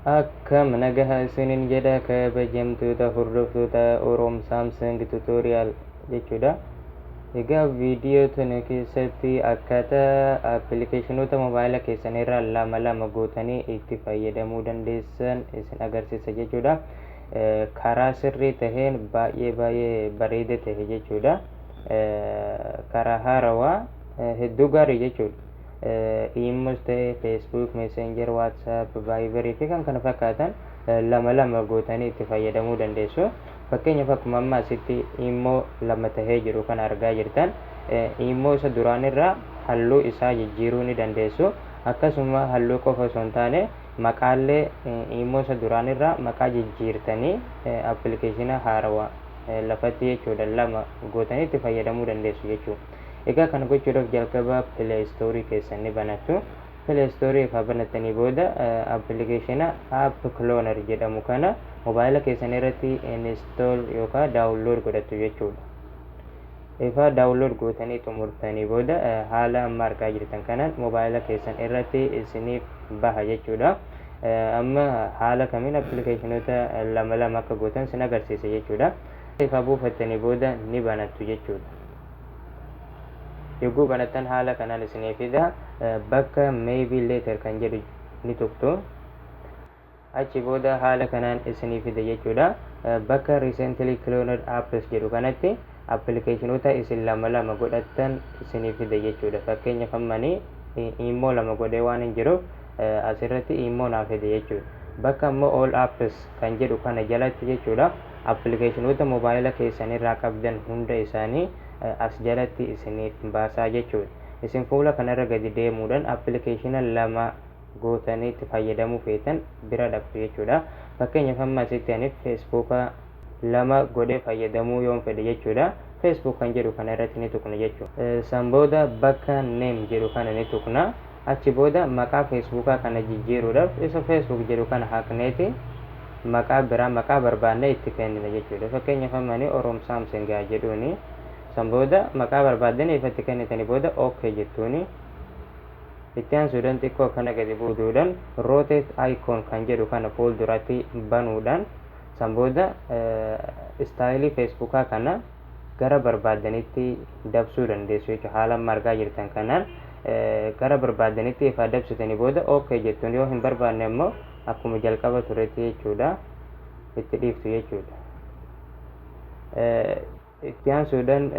Akkam nagaha isinin jedha, kabajamtoota hordoftoota Oroom Samsung Tutorial jechuudha. Egaa viidiyoo tana keessatti akkaataa appilikeeshinoota mobaayila keessan irraa lama lama gootanii itti fayyadamuu dandeessan isin agarsiisa jechuudha. Karaa sirrii taheen, baay'ee baay'ee bareeda tahe jechuudha. Karaa haarawaa hedduu gaarii jechuudha. Imos ta'e, Facebook Messenger, WhatsApp, Viber fi kan kana fakkaatan lama lama gootanii itti fayyadamuu dandeessu. Fakkeenyaaf, akkuma amma asitti Imo lama tahee jiru kana argaa jirtan, Imo isa duraan irraa halluu isaa jijjiiruu ni dandeessu. Akkasuma halluu qofa osoo hin taane, maqaallee Imo isa duraan irraa maqaa jijjiirtanii appilikeeshina haarawaa lafatti jechuudha lama gootanii itti fayyadamuu dandeessu jechuudha. Egaa kana gochuudhaaf jalqaba Play Store keessan ni banattu. Play Store ifaa banattanii booda appilikeeshina App Cloner jedhamu kana mobaayila keessan irratti install yookaan download godhattu jechuudha. Ifaa download gootanii xumurtanii booda, haala amma argaa jirtan kanaan mobaayila keessan irratti isiniif baha jechuudha. Amma haala kamiin appilikeeshinoota lama lama akka gootan sin agarsiisa jechuudha. Ifaa buufattanii booda ni banattu jechuudha. Yogguu banattan haala kanaan isinii fida. Bakka "Maybe later" kan jedhu ni tuqtu. Achi booda haala kanaan isinii fida jechuudha. Bakka "Recently cloned apps" jedhu kanatti appilikeeshinoota isin lama lama godhattan isinii fida jechuudha. Fakkeenyaaf, ammanii Imo lama godhee waan hin jiruuf asirratti Imo naa fide jechuudha. Bakka ammoo "All apps" kan jedhu kana jalatti jechuudha, appilikeeshinoota mobaayila keessanirraa qabdan hunda isaanii as jalatti isiniif baasaa jechuudha. Isin fuula kanarra gadi deemuudhaan appilikeeshina lama gootanii itti fayyadamuu feetan bira dhaqxu jechuudha. Fakkeenyaaf, amma asitti ani Feesbuuka lama godhee fayyadamuu yoon fedhe jechuudha, Facebook kan jedhu kana irratti ni tuqna jechuudha. San booda bakka "Name" jedhu kana ni tuqna. Achi booda maqaa Feesbuukaa kana jijjiiruudhaaf isa Facebook jedhu kana haqneeti maqaa biraa, maqaa barbaanne itti kennina jechuudha. Fakkeenyaaf, amma ani Oroom Samsung haa jedhuuni. San booda maqaa barbaaddanii ifatti kennitanii booda OK jettuuni. Itti aansuudhaan xiqqoo kana gadi buutuudhaan rotate icon kan jedhu kana fuulduratti banuudhaan, san booda istaayilii Feesbuukaa kana gara barbaaddanitti dabsuu dandeessu jechuudha. Haala amma argaa jirtan kanaan gara barbaaddanitti ifaa dabsitanii booda OK jettuun. Yoo hin barbaanne immoo akkuma jalqaba turetti jechuudha itti dhiiftu jechuudha. Itti aansuudhaan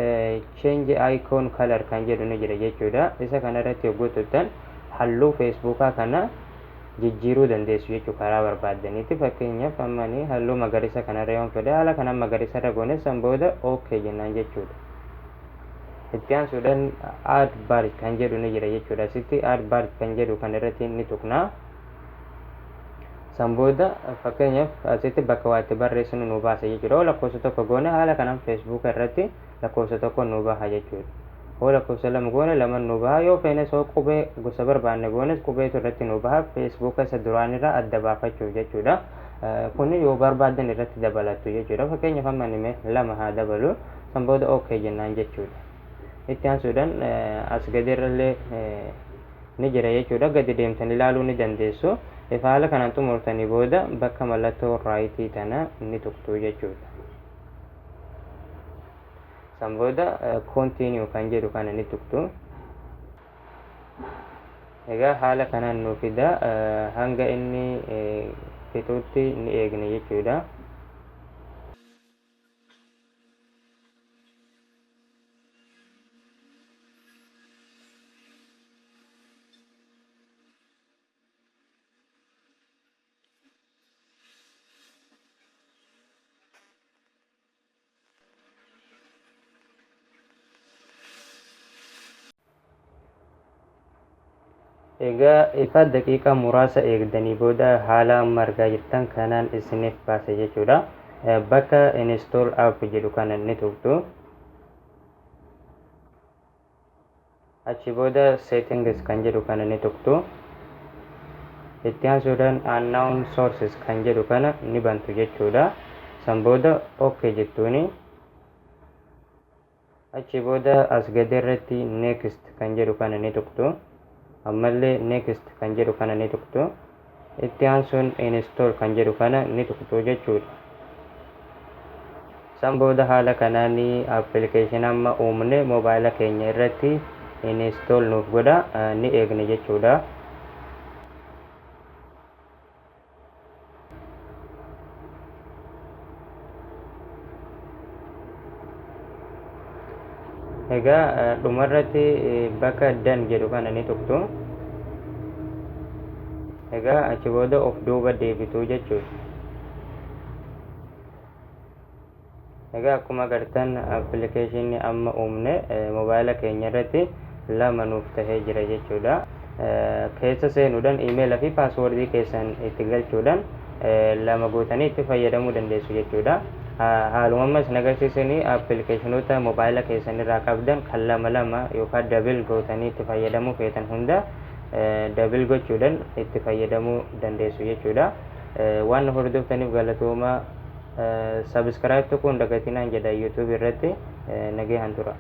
change icon color kan jedhu ni jira jechuudha. Isa kana irratti yogguu tuqxan halluu Feesbuukaa kana jijjiiruu dandeessu jechuudha karaa barbaaddanitti. Fakkeenyaaf, amma ani halluu magariisa kanarra yoon fedhe, haala kanaan magariisa irra goone, san booda OK jennaan jechuudha. Itti aansuudhaan add badge kan jedhu ni jira jechuudha. Asitti add badge kan jedhu kan irratti ni tuqna. San booda fakkeenyaaf asitti bakka waa itti barreessinu nu baasa jechuudha. Yoo lakkoofsa 1 goone, haala kanaan Feesbuuka irratti lakkoofsa 1 nu baha jechuudha. Yoo lakkoofsa 2 goone, 2 nu baha. Yoo feenes, yoo qubee gosa barbaanne goones, qubeetu irratti nu baha, Feesbuuka isa duraanirraa adda baafachuuf jechuudha. Kun yoo barbaaddan irratti dabalattu jechuudha. Fakkeenyaaf, amma nime 2 haa dabalu. San booda OK jennaan jechuudha. Itti aansuudhaan as gadirrallee ni jira jechuudha. Gadi deemtan ilaaluu ni dandeessu. Ifa haala kanaan xumurtanii booda bakka mallattoo raayitii tana ni tuqtu jechuudha. San booda continue kan jedhu kana ni tuqtu. Egaa haala kanaan nu fida. Hanga inni fixutti ni eegne jechuudha. Egaa ifa daqiiqaa muraasa eegdanii booda haala amma argaa jirtan kanaan isiniif baase jechuudha. Bakka install app jedhu kana ni tuqxu. Achi booda settings kan jedhu kana ni tuqxu. Itti aansuudhaan unknown sources kan jedhu kana ni bantu jechuudha. San booda OK jettuuni. Achi booda as gadi irratti next kan jedhu kana ni tuqxu. Ammallee next kan jedhu kana ni tuqxu. Itti aansuun install kan jedhu kana ni tuqxu jechuudha. San booda haala kanaan application amma uumne mobaayila keenya irratti install nuuf godha, ni eegne jechuudha. Egaa dhumarratti bakka done jedhu kana ni tuqxu. Egaa achi booda of duuba deebitu jechuudha. Egaa akkuma agartan appilikeeshinii amma uumne mobaayila keenya irratti 2 nuuf tahee jira jechuudha. Keessa seenuudhaan iimeela fi paaswoordii keessan itti galchuudhaan 2 gootanii itti fayyadamuu dandeessu jechuudha. Haaluma amma isin agarsiiseen appilikeeshinoota mobaayila keessan irraa qabdan kan 2 2 yookaan dabil gootanii itti fayyadamuu feetan hunda dabil gochuudhaan itti fayyadamuu dandeessu jechuudha. Waan nu hordoftaniif galatoomaa. Subscribe tuquu hin dagatinaan jedha YouTube irratti. Nageehan tura.